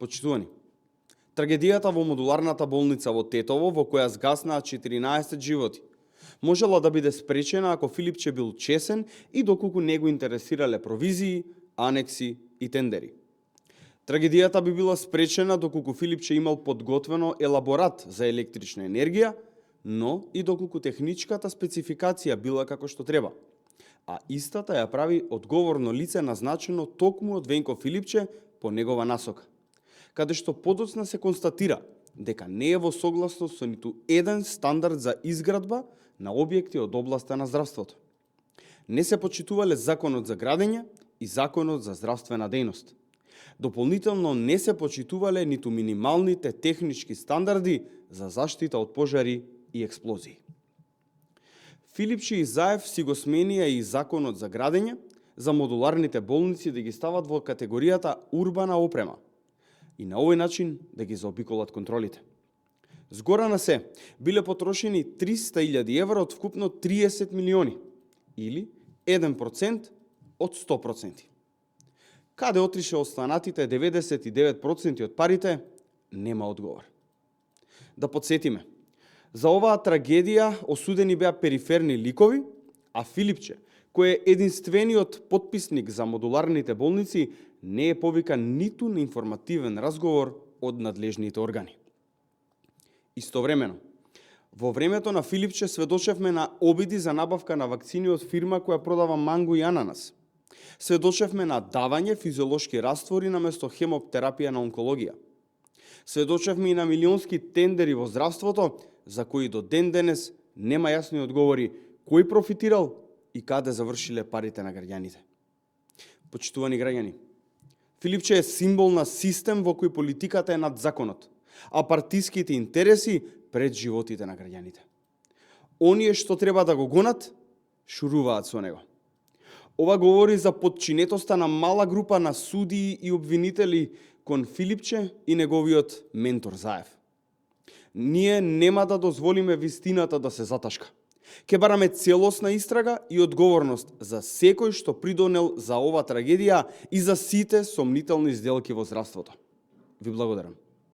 Почитувани, трагедијата во модуларната болница во Тетово, во која згаснаа 14 животи, можела да биде спречена ако Филипче бил чесен и доколку не го интересирале провизии, анекси и тендери. Трагедијата би била спречена доколку Филипче имал подготвено елаборат за електрична енергија, но и доколку техничката спецификација била како што треба, а истата ја прави одговорно лице назначено токму од Венко Филипче по негова насока, каде што подоцна се констатира дека не е во согласност со ниту еден стандард за изградба на објекти од областа на здравството. Не се почитувале законот за градење и законот за здравствена дејност. Дополнително не се почитувале ниту минималните технички стандарди за заштита од пожари и експлозии. Филипче и Заев си го сменија и законот за градење за модуларните болници да ги стават во категоријата урбана опрема и на овој начин да ги заобиколат контролите. Згора на се, биле потрошени 300.000 евра од вкупно 30 милиони, или 1% од 100%. Каде отрише останатите 99% од парите, нема одговор. Да подсетиме, за оваа трагедија осудени беа периферни ликови, а Филипче, кој е единствениот потписник за модуларните болници, не е повикан ниту на информативен разговор од надлежните органи. Истовремено, во времето на Филипче сведочевме на обиди за набавка на вакцини од фирма која продава манго и ананас. Сведочевме на давање физиолошки раствори наместо хемотерапија на онкологија. Сведочевме и на милионски тендери во здравството, за кои до ден денес нема јасни одговори кој профитирал и каде завршиле парите на граѓаните. Почитувани граѓани, Филипче е символ на систем во кој политиката е над законот, а партиските интереси пред животите на граѓаните. Оние што треба да го гонат, шуруваат со него. Ова говори за подчинетоста на мала група на судии и обвинители кон Филипче и неговиот ментор Заев. Ние нема да дозволиме вистината да се заташка. Ке бараме целосна истрага и одговорност за секој што придонел за ова трагедија и за сите сомнителни сделки во здравството. Ви благодарам.